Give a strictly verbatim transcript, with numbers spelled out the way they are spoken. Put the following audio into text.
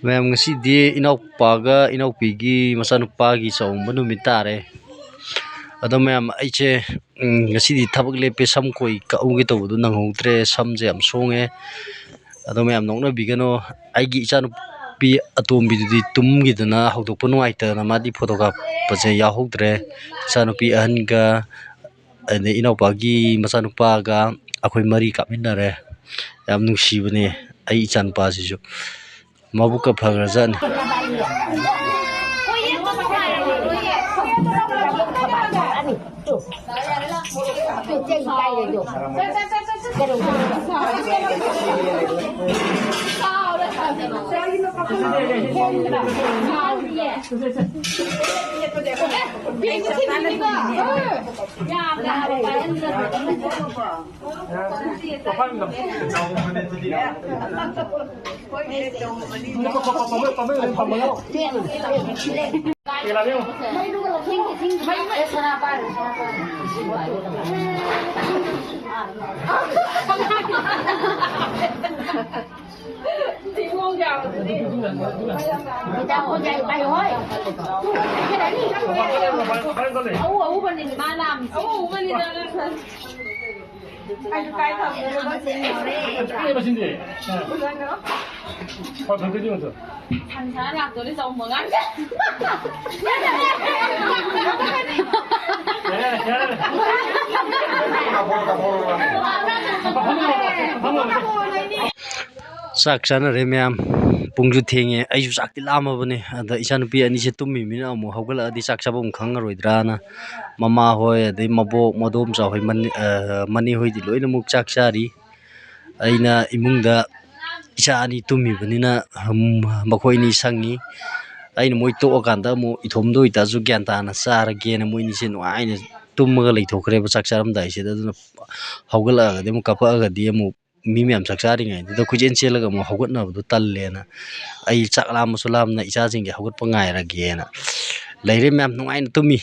ꯃꯌꯥꯝ, ꯉꯁꯤꯗꯤ ꯏꯅꯥꯎꯄꯥꯒ ꯏꯅꯥꯎꯄꯤꯒꯤ ꯃꯆꯥꯅꯨꯄꯥꯒꯤ ꯆꯥꯛꯎꯝꯕ ꯅꯨꯃꯤꯠ ꯇꯥꯔꯦ꯫ ꯑꯗꯣ ꯃꯌꯥꯝ, ꯑꯩꯁꯦ, ꯎꯝ, ꯉꯁꯤꯗꯤ ꯊꯕꯛ ꯂꯦꯞꯄꯦ, ꯁꯝ ꯈꯣꯏ ꯀꯛꯎꯒꯦ ꯇꯧꯕꯗꯣ ꯅꯪꯍꯧꯗ꯭ꯔꯦ, ꯁꯝꯁꯦ ꯌꯥꯝ ꯁꯣꯡꯉꯦ꯫ ꯑꯗꯣ ꯃꯌꯥꯝ ꯅꯣꯛꯅꯕꯤꯒꯅꯣ, ꯑꯩꯒꯤ ꯏꯆꯥꯅꯨꯄꯤ ꯑꯇꯣꯝꯕꯤꯗꯨꯗꯤ ꯇꯨꯝꯈꯤꯗꯅ ꯍꯧꯗꯣꯛꯄ ꯅꯨꯡꯉꯥꯏꯇꯗꯅ ꯃꯥꯗꯤ ꯐꯣꯇꯣ ꯀꯥꯞꯄꯁꯦ ꯌꯥꯎꯍꯧꯗ꯭ꯔꯦ꯫ ꯏꯆꯥꯅꯨꯄꯤ ꯑꯍꯟꯒ, ꯑꯗꯩ ꯏꯅꯥꯎꯄꯥꯒꯤ ꯃꯆꯥꯅꯨꯄꯥꯒ ꯑꯩꯈꯣꯏ ꯃꯔꯤ ꯀꯥꯞꯃꯤꯟꯅꯔꯦ꯫ ꯌꯥꯝ ꯅꯨꯡꯁꯤꯕꯅꯦ ꯑꯩ ꯏꯆꯥꯅꯨꯄꯥꯁꯤꯁꯨ꯫ ꯃꯕꯨꯛꯀ ꯐꯈ꯭ꯔꯖꯥꯠꯅꯤ꯫ ꯆꯥꯛ ꯆꯥꯅꯔꯦ ꯃꯌꯥꯝ꯫ ꯄꯨꯡꯁꯨ ꯊꯦꯡꯉꯦ, ꯑꯩꯁꯨ ꯆꯥꯛꯇꯤ ꯂꯥꯝꯃꯕꯅꯦ꯫ ꯑꯗ ꯏꯆꯥꯅꯨꯄꯤ ꯑꯅꯤꯁꯦ ꯇꯨꯝꯃꯤꯕꯅꯤꯅ ꯑꯃꯨꯛ ꯍꯧꯒꯠꯂꯛꯑꯗꯤ ꯆꯥꯛ ꯆꯥꯐꯝ ꯈꯪꯉꯔꯣꯏꯗ꯭ꯔꯥꯅ ꯃꯃꯥ ꯍꯣꯏ, ꯑꯗꯩ ꯃꯕꯣꯛ ꯃꯗꯣꯝꯆꯥ ꯍꯣꯏ, ꯃꯅꯦ-, ꯑ, ꯃꯅꯦ ꯍꯣꯏꯗꯤ ꯂꯣꯏꯅꯃꯛ ꯆꯥꯛ ꯆꯥꯔꯤ꯫ ꯑꯩꯅ ꯏꯃꯨꯡꯗ ꯏꯆꯥ ꯑꯅꯤ ꯇꯨꯝꯃꯤꯕꯅꯤꯅ, ꯎꯝ, ꯃꯈꯣꯏ ꯑꯅꯤ ꯁꯪꯉꯤ꯫ ꯑꯩꯅ ꯃꯣꯏ ꯇꯣꯛꯑꯀꯥꯟꯗ ꯑꯃꯨꯛ ꯏꯊꯣꯝꯗ ꯑꯣꯏꯇꯥꯔꯁꯨ ꯒ꯭ꯌꯥꯟ ꯇꯥꯅ ꯆꯥꯔꯒꯦꯅ ꯃꯣꯏ ꯑꯅꯤꯁꯦ ꯅꯨꯡꯉꯥꯏꯅ ꯇꯨꯝꯃꯒ ꯂꯩꯊꯣꯛꯈ꯭ꯔꯦꯕ ꯆꯥꯛ ꯆꯥꯔꯝꯗꯥꯏꯁꯤꯗ꯫ ꯑꯗꯨꯅ ꯍꯧꯒꯠꯂꯛꯑꯒꯗꯤ ꯑꯃꯨꯛ ꯀꯥꯄꯛꯑꯒꯗꯤ ꯑꯃꯨꯛ ꯃꯤ ꯃꯌꯥꯝ ꯆꯥꯛ ꯆꯥꯔꯤꯉꯩꯗꯨꯗ ꯀꯣꯏꯆꯦꯟ ꯆꯦꯜꯂꯒ ꯑꯃꯨꯛ ꯍꯧꯒꯠꯅꯕꯗꯣ ꯇꯜꯂꯦꯅ, ꯑꯩ ꯆꯥꯛ ꯂꯥꯝꯃꯁꯨ ꯂꯥꯝꯅ ꯏꯆꯥꯁꯤꯡꯒꯤ ꯍꯧꯒꯠꯄ ꯉꯥꯏꯔꯒꯦꯅ ꯂꯩꯔꯦ ꯃꯌꯥꯝ꯫ ꯅꯨꯡꯉꯥꯏꯅ ꯇꯨꯝꯃꯤ꯫